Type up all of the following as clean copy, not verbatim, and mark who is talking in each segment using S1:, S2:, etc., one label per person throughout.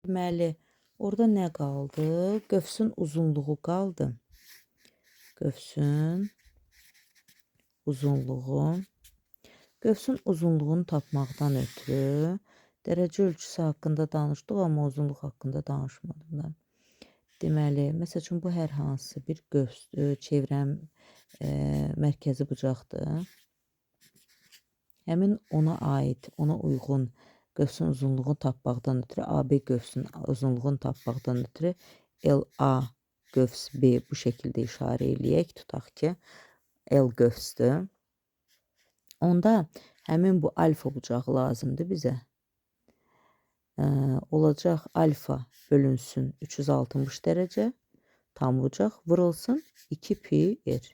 S1: Deməli, orada nə qaldı? Qövsün uzunluğu qaldı. Qövsün uzunluğu. Qövsün uzunluğunu tapmaqdan ötürü dərəcə ölçüsü haqqında danışdıq, amma uzunluq haqqında danışmadım da. Deməli, məsəl üçün, bu hər hansı bir qövs, çevrənin mərkəzi bucaqdır. Həmin ona aid, ona uyğun qövsün uzunluğunu tapmaqdan ötürü, AB qövsünün uzunluğunu tapmaqdan ötürü LA qövs B bu şəkildə işarə eləyək. Tutaq ki, L qövsdür. Onda həmin bu alfa bucağı lazımdır bizə. Olacaq alfa bölünsün 360 dərəcə, tam bucaq vurulsun 2 pi r.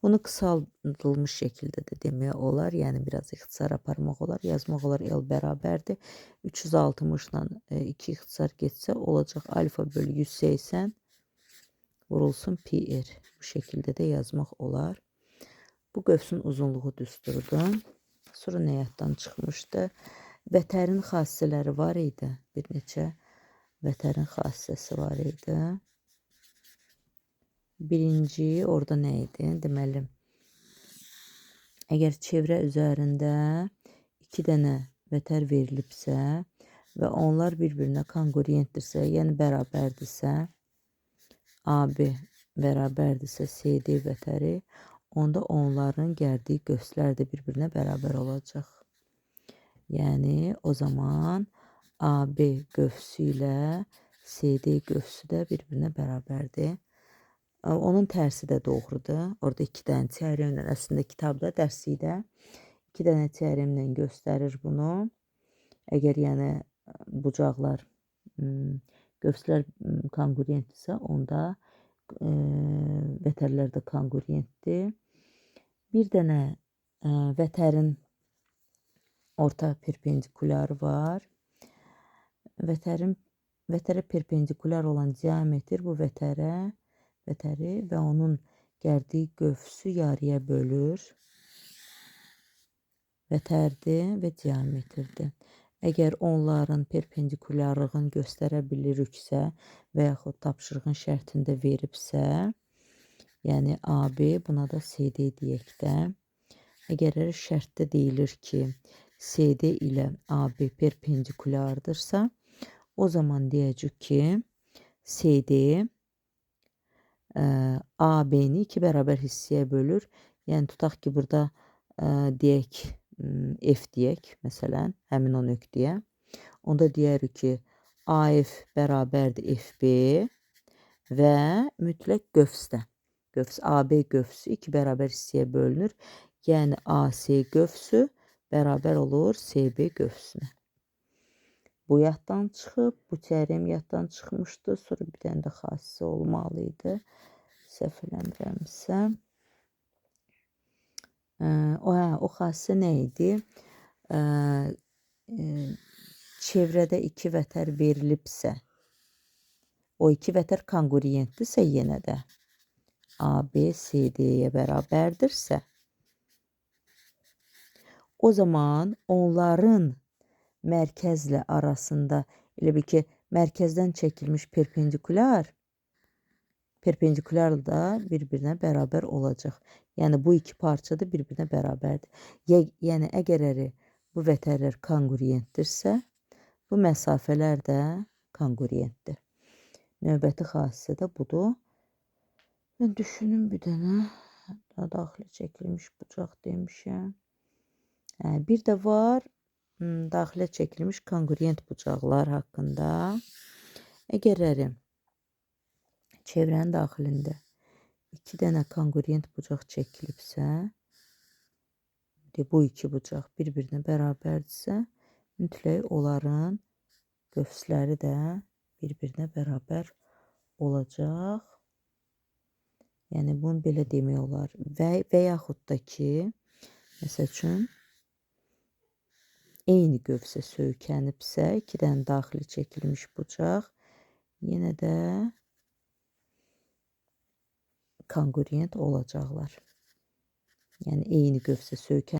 S1: Bunu qısaldılmış şəkildə də demək olar. Yəni biraz ixtisar aparmaq olar. Yazmaq olar L bərabərdir. 360 ilə 2 ixtisar getsə olacaq alfa bölü 180 vurulsun pi r. Bu şəkildə də yazmaq olar. Bu qövsün uzunluğu düsturdur. Sonra nə yaddan çıxmışdı? Vətərin xassələri var idi. Bir neçə vətərin xassəsi var idi. Birinci orada nə idi? Deməli, əgər çevrə üzərində 2 dənə vətər verilibsə və onlar bir-birinə konqruentdirsə, yəni bərabərdirsə, AB bərabərdirsə CD vətəri, onda onların gəldiyi qövslər də bir-birinə bərabər olacaq. Yəni, o zaman AB qövsü ilə CD qövsü də bir-birinə bərabərdir. Onun tərsi də doğrudur. Orada 2 dənə teoremlə, əslində kitabda, dərslikdə 2 dənə teoremlə göstərir bunu. Əgər yəni bucaqlar, qövslər konqruentdirsə, onda vətərlər də konqruentdir. Bir dənə vətərin orta perpendikulyarı var. Vətərə perpendikulyar olan diametr bu vətəri və onun gəldiyi qövsü yarıya bölür. Vətərdir və diametrdir. Əgər onların perpendikulyarlığını göstərə biliriksə və yaxud tapşırığın şərtində veribsə, yəni AB, buna da CD deyək də. Əgər şərtdə deyilir ki, CD ilə AB perpendikulyardırsa, o zaman deyəcək ki, CD AB-ni iki bərabər hissəyə bölür. Yəni tutaq ki, burada deyək F deyək, məsələn, həmin o nöqtəyə. Onda deyərik ki, AF bərabərdir FB və mütləq qövsdə. Qövs AB qövsü iki bərabər hissəyə bölünür. Yəni AC qövsü bərabər olur CB qövsünə. Bu yaddan çıxıb, bu teorem yaddan çıxmışdı. Sonra bir dənə də xassə olmalı idi. Səhv eləmirəmsə. O xassə nə idi? Çevrədə iki vətər verilibsə, o iki vətər konqruentdirsə yenə də AB CD-yə bərabərdirsə, o zaman onların mərkəzlə arasında elə bil ki, mərkəzdən çəkilmiş perpendikulyar da bir-birinə bərabər olacaq. Yəni bu iki parça da bir-birinə bərabərdir. Yəni əgər bu vətərlər konqruentdirsə, bu məsafələr də konqruentdir. Növbəti xassə də budur. Mən düşünüm bir dənə. Daha daxilə çəkilmiş bucaq demişəm. Bir də var daxilə çəkilmiş konqruent bucaqlar haqqında. Əgər çevrənin daxilində iki dənə konqruent bucaq çəkilibsə, bu iki bucaq bir-birinə bərabərdirsə, mütləq onların qövsləri də bir-birinə bərabər olacaq. Yəni bunu belə demək olar. Və yaxud da ki, məsəl üçün, eyni qövsə söykənibsə, iki dənə daxili çəkilmiş bucaq yenə də konqruent olacaqlar. Yəni eyni qövsə söykənib.